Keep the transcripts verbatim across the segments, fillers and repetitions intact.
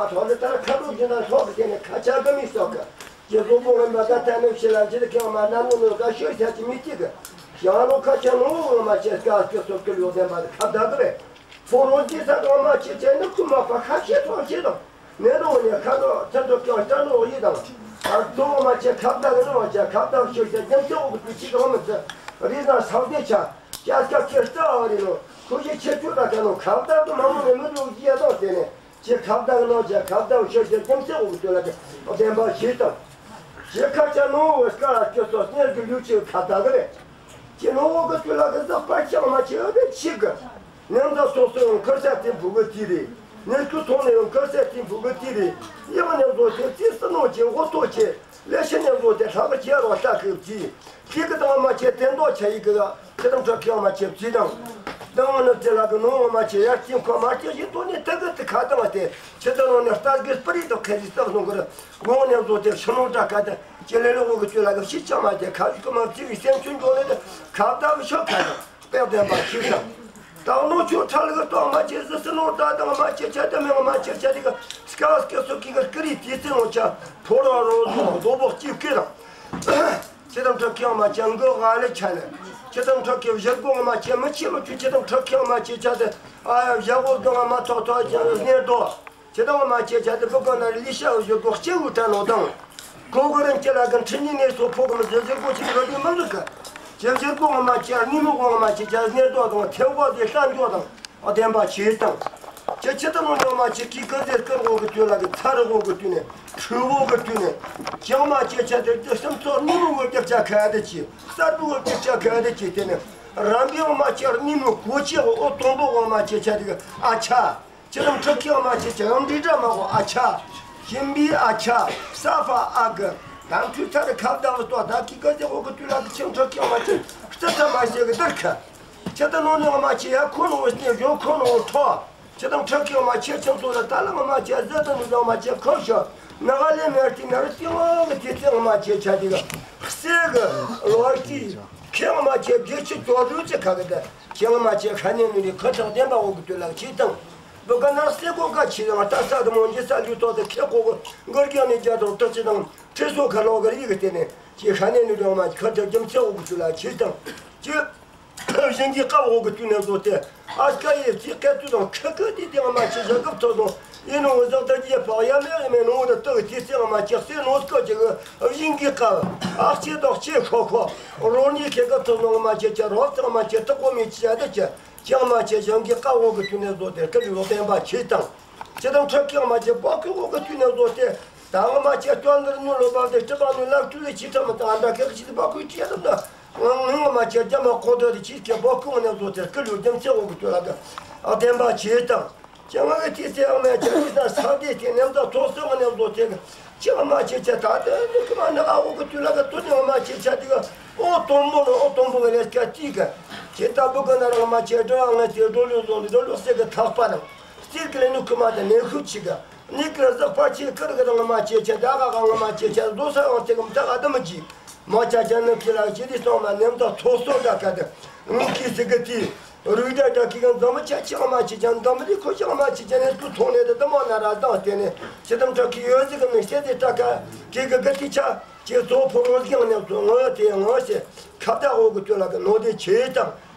ཐོག་ལ་ད་ཁ་ལོ་ཡིན་ན་ཐོག་གི་དེ་ནས་ཁ་ཆག་གི་མི་སོགས་གི་རྗེ་བཙུན་པོ་ངན་པ་ད་ཐ་ནས་ཤི་ལ་འཇིར་ཁེངས་མ་གནམ་ནུ་ནུ་ཀ་ཤོད་ཤ་ཅི་མི་གཅིག་གི་ཞང་ལོ་ཁ་ཆག་ནུ་འོ་མ་ཆེ་སྐ་སྐེ་སོགས་ཀྱི་ལོ་ལྡན་པ་ཁ་བརྡ་གི་རེད། ཕོ་རོ་ཅི་ས་གང་མ་ཆེ་ཆེ་ནི་ཁུ་མ་པ་ཁ་ཤས་ཐོག་ཆེ་དང་། ནས་ནོ་ནས་ཁ་ནོ་ཚན་ཐོ་ཀྱང་སྐྲ་ནོ་ཡི་དང་། ཨ་ཏོ་མ་ཆེ་ཁ་བརྡ་གི་ནོ་ཆ་ཁ་བརྡ་ཤོད་ཤ་རྒྱམ་ཆེ་འོ་གི་དུས་ཆི་གང་མི་ཚེ་རི་ན་སང་དེ་ཆ། སྐྱ་སྐྱ་ཁྱེར་ལྟ་བ་རེད་ནོ། ཁོ་ཞིག་ཁྱེར་ཆུ་ལ་ཁ་ནོ་ཁ་བརྡ་གི་མ་མོ་ནས་མི་འགྲོ་ཡི་ཡ་དང་དེ་ནས། ཅེས་ཁ་བརྡ་གི་ནང་ཅེས་ཁ་བརྡ་ཤོད་ཅེས་རྒྱུ་མཚན་འོག་གི་དོན་ལ་ཅེས་བདེན་པ་ཞིག་དང་། ཅེས་ཁ་ཆ་ནོ་བོ་སྐ་ལ་ཅེས་སོ་སྙེར་གི་ལུས་ཅེས་ཁ་བརྡ་གི་རེད། ཅེས་ནོ་བོ་གི་དོན་ལ་གི་ཟག་པ་ཅང་མ་ཆེ་བ་བས་ཆིག་གི། ནམ་ཟག་སོ་སོ་ཡང་ཁར་ས་ཏིན་ཕུ་གི་ཏི་རེད། ནས་ཁུ་ཐོང་ནས་ཡང་ཁར་ས་ཏིན་ཕུ་གི་ཏི་རེད། ཡང་ནས་བཟོ་ཅེས་རྩིས་སུ་ནོ་ཅེས་འོ་ཐོ་ཅེས་ལས་ཤི་ནས་བཟོ་ཅེས་ལྷག་གི་ཅེས་རོ་ལྟ་གི་ཅི། ཅི་གི་དང་མ་ཆེ་བསྟན་རྡོ་ཆ་ཡི་གི། ཁྱེད་དང་ཁྲག་ཁྱེད་མ་ཆེ་བྱིས་དང་། དང་ནི་དེ་ལ་གི་ནོ་མ་ཆེ་ཡར་སྐྱིན་ཁོ་མ་སྐྱིན་ཞིག་ཏོ་ནི་ཏི་གི་ཏི་ཁ་དང་སྟེ། ཁྱེད་དང་ནོ་ནི་རྟ་གི་སྤུ་རིས་དང་ཁེ་རི་སྟག་ནོ་གི་རི་དགོང་ནས་བཟོ་སྟེ་ཤི་ནོ་དྲ་ཁ་དང་ཅི་ལེ་ལོ་གི་ཅུ་ལ་གི་ཤི་ཆ་མ་སྟེ་ཁ་ཞིག་གི་མ་བརྩི་བའི་སེམས་ཆུང་འགྱོ་ནི་དེ་ཁ་བཏགས་ཤོ་ཁ་དང་དཔེ་ལྡན་པ་ཞིག་དང་། དང་ནོ་ཆུ་ཁྲ་ལི་གི་ཏོ་མ་ཆེ་ཟི་སི་ནོ་ཏ་དང་མ་ཆེ་ཆ་དེ་མེ་མ་ཆེ་ཆ་དེ་གི་སྐ་སྐེ་སོ་ཀི་གི་སྐུ་རིས་ཏི་སི་ནོ་ཆ་ཕོ་རོ་རོ་རྡོ་བོག་ཅིབ་ཀི་དང་། ཁྱེད་དང་ཁྲག་ཁེངས་མ་ཅང་གི་ཧ་ལས་ཆ་ནས། ཁྱེད་དང་ཁྲག་ཁེངས་བཞི་སྒོ་ང་མ་ཅེ་མི་ཆེ་མི་ཆུ་ཁྱེད་དང་ཁྲག་ཁེངས་མ་ཅེ་ཆ་དེ། ཨ་ཡ་བཞི་སྒོ་སྒང་ང་མ་ཐོག་ཐོག་ཅང་སྙེར་དོ། ཁྱེད་དང་ང་མ་ཅེ་ཆ་དེ་བུ་ག་ན་རི་ལི་ཤ་བཞི་སྒོ་སྐྱེ་བུ་ཏྲ་ནོ་དང་། གོ་གོ་རང་ཁྱེད་ལ་གི་ཁྲི་ཉིན་ནས་སོ་ཕོ་གི་མི་བཞི་བཞི་སྒོ་ཅིག་ར་དུ་མི་འདུག་གི། ཅེ་བཞི་སྒོ་ང་མ་ཅེ་ནི་མི་སྒོ་ང་མ་ཅེ་ཆ་སྙེར་དོ་དང་ཐེ་བོ་དེ་ལྟ་འགྱོ་དང་། ཨ་བདེན་པ་ཞིག་དང་། ཅེ་ཆེ་དང་ནོ་ཉང་མ་ཅེ་ཀི་ཀ་ཟེར་ཀར་འོག་གི་དུས་ལ་གི་ཚ་རུ་འོག་གི་དུས་ནས་ཁྲུ་འོག་གི་དུས་ནས་ཅང་མ་ཅེ་ཆ་དེ་དེ་སེམས་ཚོགས་ནི་མོ་འོག་གི་ཆ་ཁ་དེ་ཅི་གསར་བུ་འོག་གི་ཆ་ཁ་དེ་ཅི་དེ་ནས་རང་གི་འོག་མ་ཅེ་ནི་མོ་གོ་ཅེ་འོག་ཨོ་དོང་པོ་འོག་མ་ཅེ་ཆ་དེ་གི་ཨ་ཆ་ཅེ་དང་ཁྲག་ཁེ་འོག་མ་ཅེ་ཆ་ཡང་འདི་འདྲ་མ་གོ་ཨ་ཆ་ཞིམ་པའི་ཨ་ཆ་ས་ཕ་ཨ་གི་དང་ཁྲུ་ཚ་རུ་ཁ་བདག་ལ་ལྟོ་ད་ཀི་ཀ་ཟེར་འོག་གི་དུས་ལ་གི་ཅང་ཁྲག་ཁེ་འོག་མ་ཅེ་སྟི་ཚ་མ་ཤེས་གི་དར་ཁ། ཁྱེད་ད་ནོ་ནི་ང་མ་ཅེ་ཡ་ཁོ་ནོ་སྟེ་ཡོ་ཁོ་ནོ་ཐོ། ཁྱེད་དང་ཁྲག་ཁེ་ང་མ་ཅེ་ཆང་ཚོ་ལ་ད་ལ་ང་མ་ཅེ་ཟ་ད་ནི་ང་མ་ཅེ་ཁོ་ཤོ། ན་ག་ལེ་མེར་ཏི་ན་རུ་ཏི་ང་གི་ཏི་ཏི་ང་མ་ཅེ་ཆ་ཏི་ག། སེ་གི་ལོར་ཏི། ཁེ་ང་མ་ཅེ་བྱེ་ཆི་ཅོ་རུ་ཅེ་ཁ་གི་ད། ཁྱེད་ང་མ་ཅེ་ཁ་ནེ་ནི་ནི་ཁ་ཐག་ལྡན་པ་འོ་གི་དུས་ལ་ཁྱེད་དང་། བུ་ག་ན་སེ་གོ་ག་ཆི་ང་ད་ས་དུ་མོ་ཇི་ས་ལུ་ཏོ་ད་ཁེ་གོ་གི་གར་གྱ་ནི་ཇ་དོ་ཏ་ཅི་དང་། ཁྲི་སོ་ཁ་ལོ་གི་རིག་གི་སྟེ་ནས་ཅེ་ཁ་ནེ་ནི་རུ་ང་མ་ཁ་ཐག་རྒྱུ་མཚན་འོ་གི་དུས་ལ་ཁྱེད་དང་། ཅེ། གཞན་གྱི་བཀའ་འོག་གི་དུས་ནས་བཟོ་སྟེ། ཨ་སྐ་ཡི་རྩིས་སྐད་དུ་དང་ཁ་ཁ་དེ་དེ་ང་མ་ཅི་བཞག་གབ་ཐོག་དང་ཡིན་ནོ་བཟང་ལྟ་རྒྱས་པག་ཡ་མེ་ཡ་མེ་ནོ་ད་ལྟ་གི་དེ་ཚེ་ང་མ་ཅི་སེ་ནོ་སྐོ་ཅི་གི་གཞན་གྱི་བཀའ་ཨ་ཅེ་དག་ཅེ་ཁོ་ཁོ་རོ་ནི་ཁེ་གབ་ཐོག་ནང་ང་མ་ཅི་ཅ་རོ་ཚང་མ་ཅི་ཐག་གོ་མི་ཅི་ཡ་དེ་ཅི་ཅང་མ་ཅི་གཞན་གྱི་བཀའ་འོག་གི་དུས་ནས་བཟོ་སྟེ་སྐད་ཡོ་བསྟན་པ་ཆེ་དང་། ཅི་དང་ཁྲག་ཁེ་ང་མ་ཅི་བག་གི་འོག་གི་དུས་ནས་བཟོ་སྟེ། ད་ང་མ་ཅེ་སྟོན་ནར་ཉུ་ལོ་བབ་དེ་སྤྲི་བ་ནུ་ལག་ཏུ་ལས་ཅི་ཐ་མ་དང་ཨ་འདྲ་ཁེག་ཅི་དི་བ་ཁུ་ཅི་ཡ་དམ་ད། ང་ང་མ་ཅེ་རྒྱ་མ་ཁོ་དོ་དི་ཅི་ཁེ་བོ་ཁུ་ང་ནེ་བཟོ་དེ་སྐུ་ལུ་རྒྱ་མཚན་འོག་གི་དུས་ལ་གི་ཨ་བདེན་པ་ཅི་དང་། ཅེ་ང་གི་ཏི་སེ་ཨ་མ་ཅེ་ཏི་ས་ས་དེ་དེ་ནེམ་ད་ཐོག་སོ་ང་ནེ་བཟོ་དེ་གི་ཅེ་ང་མ་ཅེ་ཅེ་ད་དེ་ནི་ཁུ་མ་ནི་ཨ་འོག་གི་དུས་ལ་གི་དུ་ནི་ང་མ་ཅེ་ཅེ་དི་གི་ཨོ་དོམ་བོ་ནི་ཨོ་དོམ་བོ་གི་ལས་ཀ་ཏི་གི་ཅེ་ད་བུ་གི་ན་ར་ང་མ་ཅེ་འགྲོ་ང་དེ་འགྲོ་ལུ་བཟོ་འདི་འགྲོ་ལུ་སེ་གི་ཐག་པ་དང་། སྟེར་གི་ལེ་ནུ་ཁུ་མ་དང་ནེ་ཁུ་ཆི་ག། ནི་ཀི་ལ་ཟག་པ་ཆེ་ཀི་རི་གི་རང་ང་མ་ཅེ་ཆ་ད་ག་ག་ང་མ་ཅེ་ཆ་རྡོ་ས་ཡང་ཏེ་གམ་ད་ག་ད་མི་ཇི། མ་ཅ་ཅ་ནི་ཀི་ལ་ཅི་དི་སོང་མ་ནེམ་ད་ཐོ་སོ་ད་ག་ད། ངུ་ཀི་སི་གི་ཏི། རུས་ད་ད་ཀི་ག་འཛམ་མ་ཅ་ཅི་ང་མ་ཅེ་ཅ་འཛམ་མ་དི་ཁོ་ཅི་ང་མ་ཅེ་ཅ་ནེ་སྐུ་ཐོང་ནེ་ད་ད་མ་ན་ར་ད་ཏེ་ནེ་ཅི་དམ་ད་ཀི་ཡོད་ཟི་གི་ནི་ཤེ་དི་ད་ག་ཀི་གི་གི་ཏི་ཆ་ཅི་ཙོ་ཕོ་རོ་ཟི་གི་ནེམ་ཙོ་ངོ་ཡོད་ཏེ་ངོ་ཤེ་ཁ་ད་འོ་གི་ཏུ་ལ་གི་ནོ་དེ་ཆེ་དང་།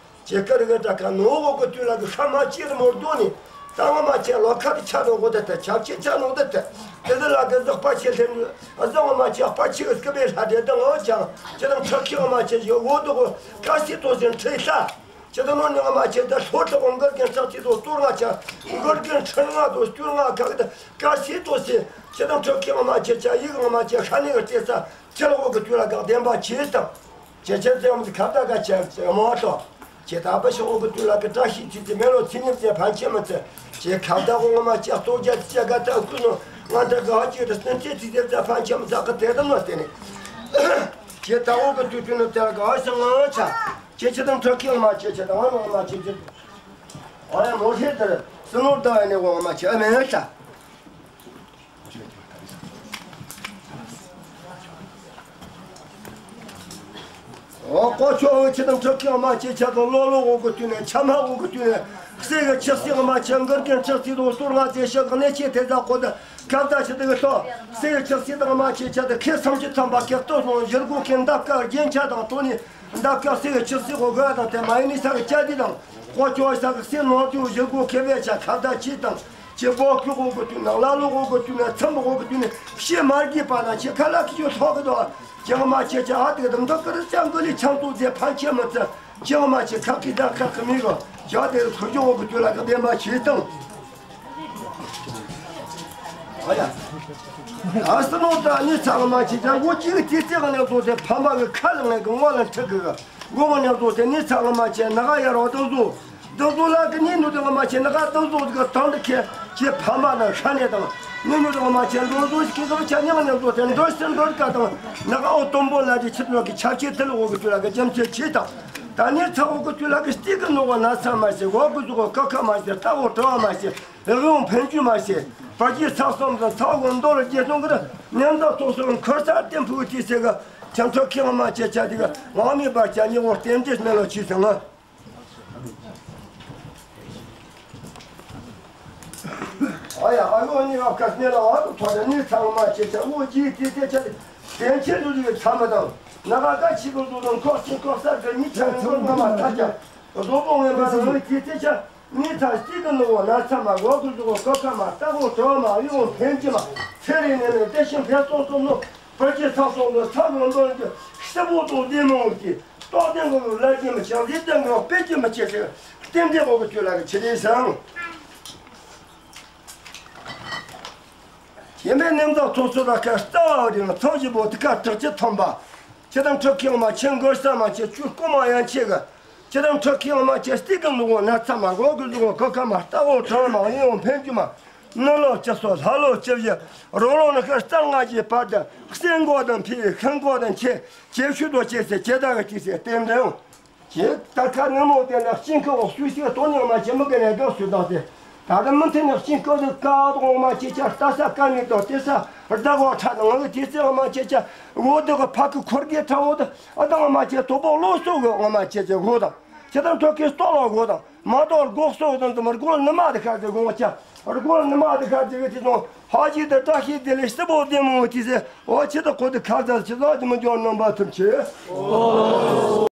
ཅེ་ཀ་རི་ག་ཏྲ་ཁ་ནོ་འོག་གི་དུས་ལ་གི་ཤ་མ་ཅེ་རི་མོར་དོ་ནི། ད་ང་མ་ཅེ་ལོ་ཁ་དི་ཆ་ནོ་གོ་ད་ད་ཆབ་ཅེ་ཆ་ནོ་ད་ད། དེ་དི་ལ་གི་ཟག་པ་ཆེ་ལྷན་ཟག་ང་མ་ཅེ་པ་ཆེ་གི་སྐུ་པེ་ལྷ་དེ་ད་ང་ཅང་ཅེ་དང་ཁྲག་ཁེ་ང་མ་ཅེ་ཡོ་འོ་དོ་གོ་ཀ་སི་ཏོ་ཟེར་ཁྲེ་ལྷ། ཅེ་ད་ནོ་ནི་ང་མ་ཅེ་ད་ལྷོ་ཏོ་གོ་མགར་གན་ཁྲག་ཅེ་དོ་སྟོར་ང་ཅང་མགར་གན་ཁྲེ་ང་དོ་སྟོར་ང་ཁ་གི་ད་ཀ་སི་ཏོ་ཟེར་ཅེ་དང་ཁྲག་ཁེ་ང་མ་ཅེ་ཅ་ཡིག་ང་མ་ཅེ་ཤ་ནི་གི་ཏེ་ས་ཅེ་ལ་འོག་གི་དུས་ལ་གི་བདེན་པ་ཆེ་དང་། ཅེ་ཅེ་ཙེ་འམ་ཁ་བརྡ་ག་ཅེ་ཙེ་མོ་ཏོ། ཅེ་ད་པ་ཤོག་འོག་གི་དུས་ལ་གི་བཀྲ་ཤིས་ཚིག་ཚིག་མེ་ལོ་ཚིག་ཉིམ་ཙེ་ཕན་ཆེ་མི་ཚེ། ཅེ་ཁ་བརྡ་འོག་ང་མ་ཅེ་ལྟོ་རྒྱ་ཅེ་ག་ད་ཀུ་ནོ་ང་ད་ག་ཅེ་ད་སྟན་ཚེ་ཚིག་ཚེ་ད་ཕན་ཆེ་མི་ཚེ་ག་དེ་ད་ནོ་སྟེ་ནི། ཅེ་ད་འོག་གི་དུས་དུས་ནོ་དེ་ལ་ག་ཤ་ང་ཆ། ཅེ་ཅེ་དང་ཁྲག་ཁེ་ང་མ་ཅེ་ཅེ་ད་ང་ང་མ་ཅེ་ཅེ། ཨ་ཡ་མོ་ཤེ་དར་སུ་ནོ་ད་ཨ་ནེ་འོག་ང་མ་ཅེ་ཨ་མེ་ཤ། ཨོ་ཀོ་ཆོ་འོ་ཆི་དང་ཁྲི་ཁེ་ང་མ་ཆེ་ཆ་དང་ལོ་ལོ་འོ་གི་དུས་ནས་ཆ་མ་འོ་གི་དུས་ནས་གསེར་གི་ཆི་སི་ང་མ་ཆེ་མགུར་གི་ཆི་སི་དང་སོར་ང་ཚེ་ཤག་གནས་ཆེ་དེ་ཟ་ཀོ་ད་ཁ་ད་ཆི་དེ་གི་ཐོ་གསེར་གི་ཆི་སི་དང་ང་མ་ཆེ་ཆ་དེ་ཁེ་སམ་ཆི་ཚམ་པ་ཁེ་ལྟོ་སོང་ཡུལ་གོ་ཁེ་འདབ་ཀ་རྒྱན་ཆ་དང་ཐོ་ནི་འདབ་ཀ་གསེར་གི་ཆི་སི་གོ་ག་དང་དེ་མ་ཡིན་ནི་ས་གི་ཅ་དི་དང་ཀོ་ཆོ་ས་གི་གསེར་ནོར་དུ་ཡུལ་གོ་ཁེ་བེ་ཆ་ཁ་ད་ཆི་དང་། ཁྱེད་སྦོ་ཁྱུག་འོག་གི་དུས་ན་ལ་ལོ་འོག་གི་དུས་ན་ཚམ་འོག་གི་དུས་ན་ཤེས་མ་རྒྱས་པ་ན་ཁྱེད་ཁ་ལག་ཁྱི་ཆོ་ཐོག་གི་དོ། ཁྱེད་ང་མ་ཁྱེད་ཁྱེད་ཨ་དེ་གི་དམ་དུ་ཀི་རི་ཅང་གི་ལི་ཆང་ཏོ་ཟེ་ཕན་ཁྱེད་མི་ཚེ། ཁྱེད་ང་མ་ཁྱེད་ཁ་ཁི་དང་ཁ་ཁི་མི་གོ། ཁྱེད་དེ་ཁུ་ཆོ་འོག་གི་དུས་ལ་གི་བདེན་པ་ཁྱེད་དང་། ཨ་ཡ། ཨ་སི་ནོ་ད་ནི་ཚ་ང་མ་ཁྱེད་ཁྱེད་འོ་ཅི་གི་དེ་ཚེ་ག་ནས་ཏོ་ཚེ་ཕམ་པ་གི་ཁ་ལ་ངས་གི་ངོ་ལ་ཁྲིད་གི་གི། དགོང་མོ་ནས་བཟུང་སྟེ་ནི་ཚ་ང་མ་ཆེ་ན་ག་ཡར་བ་དང་བཟོ། དང་བཟོ་ལ་གི་ནི་ནུ་དང་ང་མ་ཆེ་ན་ག་དང་བཟོ་གི་དང་དུ་ཁེ་ཁྱེད་ཕ་མ་དང་ཤ་ནས་དང་ནི་ནུ་དང་ང་མ་ཆེ་འགྲོ་བཟོ་ཞིག་གི་གི་ཆ་ཉག་ནས་བཟོ་སྟེ་འགྲོ་སེ་འགྲོ་ག་དང་ན་ག་ཨོ་དོམ་པོ་ལ་གི་ཆིབས་ནོ་གི་ཆབ་ཆེ་དེ་ལ་འོ་གི་དུས་ལ་གི་རྒྱ་མཚོ་ཆེ་དང་ད་ནི་ཚ་འོ་གི་དུས་ལ་གི་སྟེ་གི་ནོ་ག་ན་ཚ་མ་ཆེ་འོ་གི་བཟོ་གི་ཀ་ཁ་མ་ཆེ་ལྟ་འོ་གྲོ་བ་མ་ཆེ་རི་བོང་འཕེན་རྒྱུ་མ་ཆེ་བར་གྱི་ཚ་གསུམ་དང་ཚ་འོ་མདོ་ལ་རྒྱས་སོང་གི་ར་ཉམས་དང་ཐོག་སོང་ཁར་ཚ་བརྟན་ཕུག་དུས་ཚེ་གི། ཁྱམས་ཚོ་ཁེ་ང་མ་ཆེ་ཆ་དེ་ག་ང་མི་པར་ཆ་ཉི་འོ་རྟེན་འབྲེལ་མེད་ལ་ཆུ་སོང་ང་། ཨ་ཡ་ཨ་ཡོ་ནི་ཨ་ཁ་སྣེ་ལ་ཨ་ཏོ་ཐོ་དེ་ནི་ཚང་མ་ཆེ་ཆ་འོ་ཅི་དེ་དེ་ཆ་དེ་དེན་ཆེ་ལུ་ལུ་ཚ་མ་དང་ན་ག་ག་ཆི་གོ་ཟོ་དང་ཁོ་སི་ཁོ་ས་གི་ནི་ཆ་ནི་ཁོ་ང་མ་ཐ་ཆ་བཟོ་པོ་ངན་པ་དང་ནི་དེ་དེ་ཆ། ནི་ཚ་སྟི་གི་ནུ་བོ་ན་ཚ་མ་གོ་གི་ཟུ་གོ་ཁོ་ཁ་མ་ལྟ་གོ་གྲོ་མ་ཡོང་ཕན་གྱི་མ་ཚེ་རེ་ནས་ནས་དེ་བཞིན་ཕན་སོང་སོང་ནོ་བར་གྱི་ཚ་སོང་ནོ་ཚ་ལོ་འདོན་གྱི་སྲི་པོ་དང་བདེ་མོ་གི་རྟོག་ལྡན་གོ་ལ་གྱི་མི་ཆག་ལི་ལྡན་གོ་པེ་གྱི་མི་ཆེ་ཟེར་རྟེན་འབྲེལ་གོ་གི་ཆོས་ལ་གི་ཆི་རེ་སང་། ཡིན་པའི་ནེམ་ཐག་ཐོག་ཚོ་ལ་ཁ་ལྟ་བ་རིང་ཚང་བཞི་པོ་དི་ཁ་དྲག་ཅི་ཐོན་པ། ཁྱེད་དང་ཁྲི་ཁེ་ང་མ་ཆེ་མགོ་ས་མ་ཆེ་ཆུ་སྐུ་མ་ཡན་ཆེ་གི། ཁྱེད་དང་ཁྲི་ཁེ་ང་མ་ཆེ་སྟི་གི་ལུ་གོ་ན་ཚ་མ་གོ་གི་ལུ་གོ་ཁ་ཁ་མ་ལྟ་འོ་གྲང་མ་ཡིན་འོ་ཕན་རྒྱུ་མ། ནུ་ལོ་ཅི་སོ་ལྷ་ལོ་ཅི་བཞི་རོ་ལོ་ནི་ཁ་རྩ་ལྔ་བཞི་བར་དུ་སེང་གོ་དང་ཕི་ཤིང་གོ་དང་ཆེ་ཆེ་ཤུ་དོ་ཆེ་སེ་ཆེ་ད་གི་ཏི་སེ་རྟེན་འབྲེལ། ཁྱེད་ད་ཁ་ནི་མོ་དེ་ལ་སྐྱིན་ཁ་འོག་སུས་སི་ཏོ་ནི་ང་མ་ཆེ་མི་གི་ནས་གི་སུ་དང་དེ། ད་ལྟ་མི་ཐེ་ནི་སྐྱིན་ཁ་དེ་ཀ་དོ་ང་མ་ཆེ་ཆ་ལྟ་ས་ཀ་ནི་དོ་དེ་ས་རྡ་གོ་ཁྲ་དང་ང་གི་དེ་ཚེ་ང་མ་ཆེ་ཆ་འོ་དེ་གི་ཕ་གི་འཁོར་གི་ཁྲ་འོ་དེ་ཨ་ད་ང་མ་ཆེ་དོ་པོ་ལོ་སོ་གི་ང་མ་ཆེ་ཆ་གོ་དང་ཁྱེད་དང་ཐོ་ཁི་སྟོ་ལོ་གོ་དང་མ་དོ་གོ་སོ་དང་དུ་མར་གོ་ནི་མ་དེ་ཁ་དེ་གོ་ཆ་ར་གོ་ནི་མ་དེ་ཁ་དེ་གི་དེ་དང་ཧ་ཅི་དེ་བཀྲ་ཤིས་བདེ་ལེགས་སྲིད་པོ་བདེ་མོ་དེ་ཚེ་འོ་ཆེ་དང་གོ་དེ་ཁ་ཚ་ཆེ་ཚ་དེ་མི་འཇོག་རྣམ་པ་ཐུབ་ཆེ།